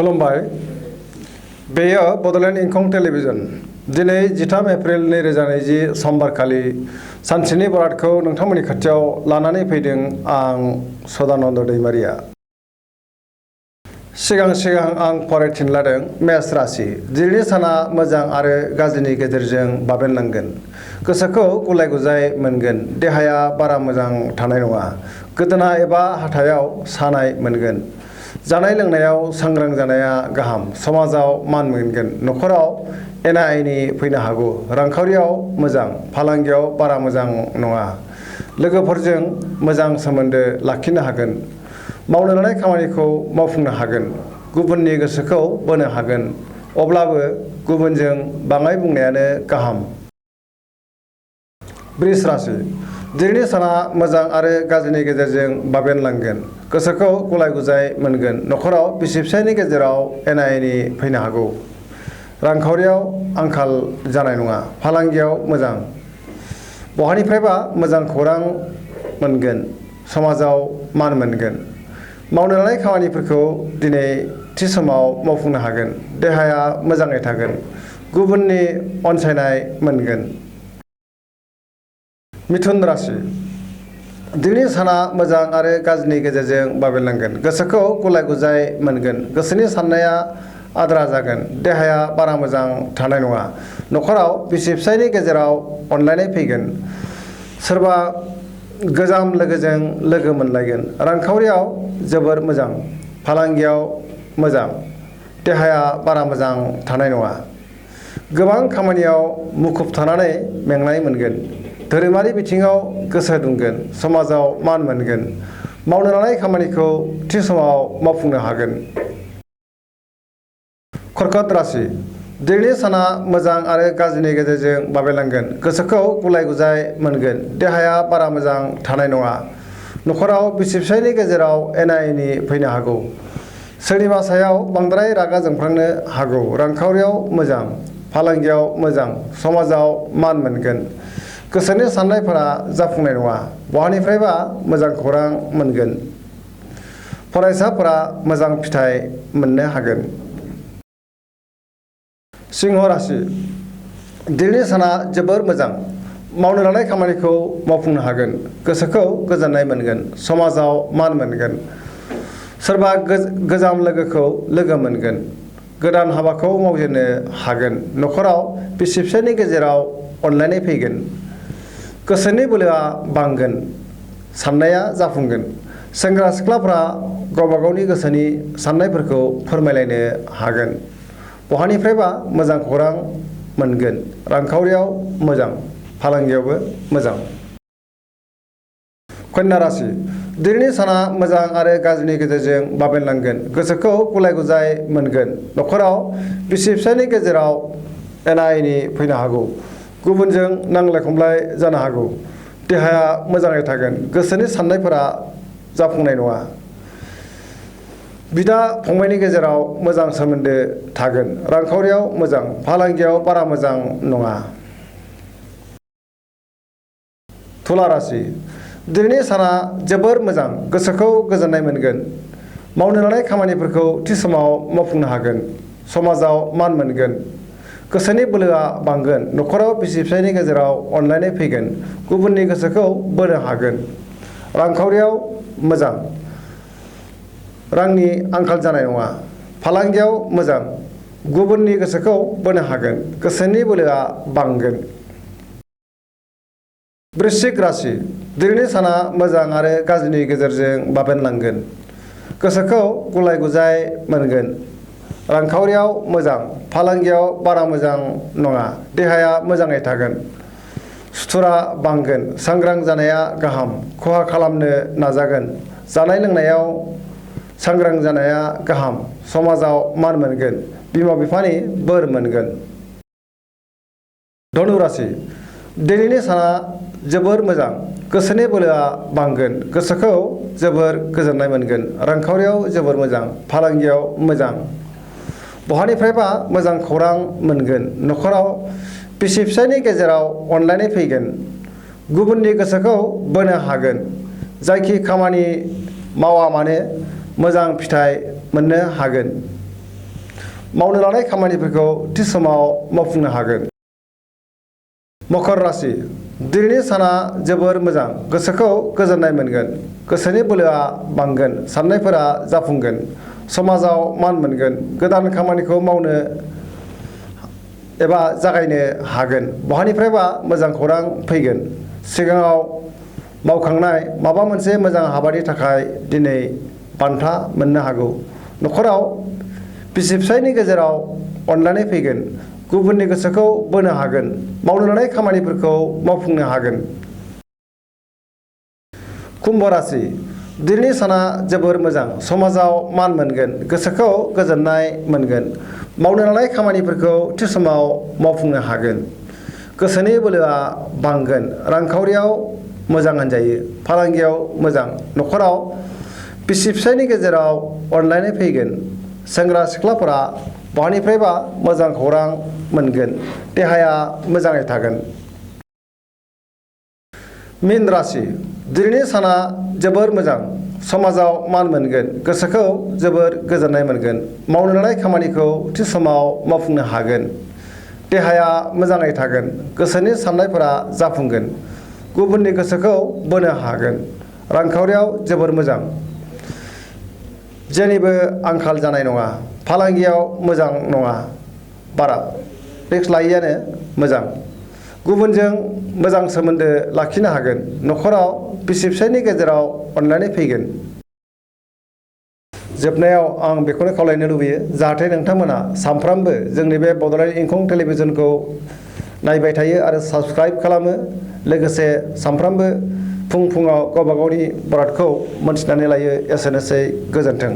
खुलुमबाय। बेयो बड'लेण्ड इंखं टेलिभिजन। दिनै 13 एप्रिल 2020 समबारखालि सानसेनि बरादखौ नोंथांमोननि खाथियाव लानानै फैदों आं सदानन्द दैमारिया। सिगां आं फरायथिन लादों मेष राशि। दिनैनि साना मोजां आरो गाज्रिनि गेजेरजों बाबेनलांगोन। गोसोखौ गुलाय गुजाय मोनगोन। देहाया बारा मोजां थानाय नङा। गोदोना एबा हाथायाव सानाय मोनगोन। जानाय लोंनायाव सांग्रां जानाया गाहाम। समाजाव मान मोनगोन। न'खराव एना एनि फैनो हागौ। रांखावरियाव मोजां। फालांगियाव बारा मोजां नङा। लोगोफोरजों मोजां सोमोन्दो लाखिनो हागोन। मावनो लानाय खामानिखौ मावफुंनो हागोन। गुबुननि गोसोखौ बोनो हागोन। अब्लाबो गुबुनजों बाङाय बुंनायानो गाहाम। वृष राशि। दिनैनि साना मोजां आरो गाज्रिनि गेजेरजों बाबेनलांगोन। गोसोखौ गुलाय गुजाय मोनगोन। न'खराव बिसि फिसायनि गेजेराव एना एनि फैनो हागौ। रांखावरियाव आंखाल जानाय नङा। फालांगियाव मोजां। बहानिफ्रायबा मोजां खौरां मोनगोन। समाजाव मान मोनगोन। मावनो लानाय खामानिफोरखौ दिनै थि समाव मावफुंनो हागोन। देहाया मोजाङै थागोन। गुबुननि अनसायनाय मोनगोन। मिथुन राशि। दिनैनि साना मोजां आरो गाज्रिनि गेजेरजों बाबेनलांगोन। गोसोखौ गुलाय गुजाय मोनगोन। गोसोनि साननाया आद्रा जागोन। देहाया बारा मोजां थानाय नङा। न'खराव बिसि फिसायनि गेजेराव अनलायनाय फैगोन। सोरबा गोजाम लोगोजों लोगो मोनलायगोन। रांखावरियाव जोबोर मोजां। फालांगियाव मोजां। देहाया बारा मोजां थानाय नङा। गोबां खामानियाव मुखुब थानानै मेंनाय मोनगोन। धोरोमारि बिथिङाव गोसो दुंगोन। समाजाव मान मोनगोन। मावनो लानाय खामानिखौ थि समाव मावफुंनो हागोन। कर्कट राशि। दिनैनि साना मोजां आरो गाज्रिनि गेजेरजों बाबेनलांगोन। गोसोखौ गुलाय गुजाय मोनगोन। देहाया बारा मोजां थानाय नङा। न'खराव बिसि फिसायनि गेजेराव एना एनि फैनो हागौ। सोरनिबा सायाव बांद्राय रागा जोंफ्लांनो हागौ। रांखावरियाव मोजां। फालांगियाव मोजां। समाजाव मान मोनगोन। गोसोनि साननायफोरा जाफुंनाय नङा। बहानिफ्रायबा मोजां खौरां मोनगोन। फरायसाफोरा मोजां फिथाइ मोननो हागोन। सिंह राशि। दिनैनि साना जोबोर मोजां। मावनो लानाय खामानिखौ मावफुंनो हागोन। गोसोखौ गोजोननाय मोनगोन। समाजाव मान मोनगोन। सोरबा गोजाम लोगोखौ लोगो मोनगोन। गोदान हाबाखौ मावजेननो हागोन। न'खराव बिसि फिसायनि गेजेराव अनलायनाय फैगोन। गोसोनि बोलोआ बांगोन। साननाया जाफुंगोन। सेंग्रा सिख्लाफ्रा गावबा गावनि गोसोनि साननायफोरखौ फोरमायलायनो हागोन। बहानिफ्रायबा मोजां खौरां मोनगोन। रांखावरियाव मोजां। फालांगियावबो मोजां। कन्या राशि। दिनैनि साना मोजां आरो गाज्रिनि गेजेरजों बाबेनलांगोन। गोसोखौ गुलाय गुजाय मोनगोन। न'खराव बिसि फिसायनि गेजेराव एना एनि फैनो हागौ। गुबुनजों नांलाय खमलाय जानो हागौ। देहाया मोजाङै थागोन। गोसोनि साननायफोरा जाफुंनाय नङा। बिदा फंबायनि गेजेराव मोजां सोमोन्दो थागोन। रांखावरियाव मोजां। फालांगियाव बारा मोजां नङा। तुला राशि। दिनैनि साना जोबोर मोजां। गोसोखौ गोजोननाय मोनगोन। मावनो लानाय खामानिफोरखौ थि समाव मावफुंनो हागोन। समाजाव मान मोनगोन। गोसोनि बोलोआ बांगोन। न'खराव बिसि फिसायनि गेजेराव अनलायनाय फैगोन। गुबुननि गोसोखौ बोनो हागोन। रांखावरियाव मोजां। रांनि आंखाल जानाय नङा। फालांगियाव मोजां। गुबुननि गोसोखौ बोनो हागोन। गोसोनि बोलोआ बांगोन। वृश्चिक राशि। दिनैनि साना मोजां आरो गाज्रिनि गेजेरजों बाबेनलांगोन। गोसोखौ गुलाय गुजाय मोनगोन। रांखावरियाव मोजां। फालांगियाव बारा मोजां नङा। देहाया मोजाङै थागोन। सुथुरा बांगोन। सांग्रां जानाया गाहाम। खहा खालामनो नाजागोन। जानाय लोंनायाव सांग्रां जानाया गाहाम। समाजाव मान मोनगोन। बिमा बिफानि बोर मोनगोन। धनु राशि। दिनैनि साना जोबोर मोजां। गोसोनि बोलोआ बांगोन। गोसोखौ जोबोर गोजोननाय मोनगोन। रांखावरियाव जोबोर मोजां। फालांगियाव मोजां। बहानिफ्रायबा मोजां खौरां मोनगोन। न'खराव बिसि फिसायनि गेजेराव अनलायनाय फैगोन। गुबुननि गोसोखौ बोनो हागोन। जायखि खामानि मावा मानो मोजां फिथाइ मोननो हागोन। मावनो लानाय खामानिफोरखौ थि समाव मावफुंनो हागोन। मकर राशि दिनैनि साना जोबोर मोजां, गोसोखौ गोजोननाय मोनगोन, गोसोनि बोलोआ बांगोन, साननायफोरा जाफुंगोन, समाजाव मान मोनगोन, गोदान खामानिखौ मावनो एबा जागायनो हागोन, बहानिफ्रायबा मोजां खौरां फैगोन, सिगाङाव मावखांनाय माबा मोनसे मोजां हाबानि थाखाय दिनै बान्था मोननो हागौ, न'खराव बिसि फिसायनि गेजेराव अनलायनाय फैगोन, गुबुननि गोसोखौ बोनो हागोन, मावनो लानाय खामानिफोरखौ मावफुंनो हागोन। कुम्भ राशि दिनैनि साना जोबोर मोजां, समाजाव मान मोनगोन, गोसोखौ गोजोननाय मोनगोन, मावनो लानाय खामानिफोरखौ थि समाव मावफुंनो हागोन, गोसोनि बोलोआ बांगोन, रांखावरियाव मोजां होनजायो, फालांगियाव मोजां, न'खराव बिसि फिसायनि गेजेराव अनलायनाय फैगोन, सेंग्रा सिख्लाफोरा बहानिफ्रायबा मोजां खौरां मोनगोन, देहाया मोजाङै थागोन। मीन राशि दिनैनि साना जोबोर मोजां, समाजाव मान मोनगोन, गोसोखौ जोबोर गोजोननाय मोनगोन, मावनो लानाय खामानिखौ थि समाव मावफुंनो हागोन, देहाया मोजाङै थागोन, गोसोनि साननायफोरा जाफुंगोन, गुबुननि गोसोखौ बोनो हागोन, रांखावरियाव जोबोर मोजां, जेनिबो आंखाल जानाय नङा, फालांगियाव मोजां नङा, बारा रिस्क लायैआनो मोजां, गुबुनजों मोजां सोमोन्दो लाखिनो हागोन, न'खराव बिसि फिसायनि गेजेराव अनलायनाय फैगोन। जोबनायाव आं बेखौनो खावलायनो लुबैयो जाहाथे नोंथांमोना सानफ्रामबो जोंनि बे बड'लेण्ड इंखं टेलिभिजनखौ नायबाय थायो आरो साबस्क्राइब खालामो, लोगोसे सानफ्रामबो फुङाव गावबा गावनि बरादखौ मोनथिनानै लायो। एसेनोसै, गोजोन्थों।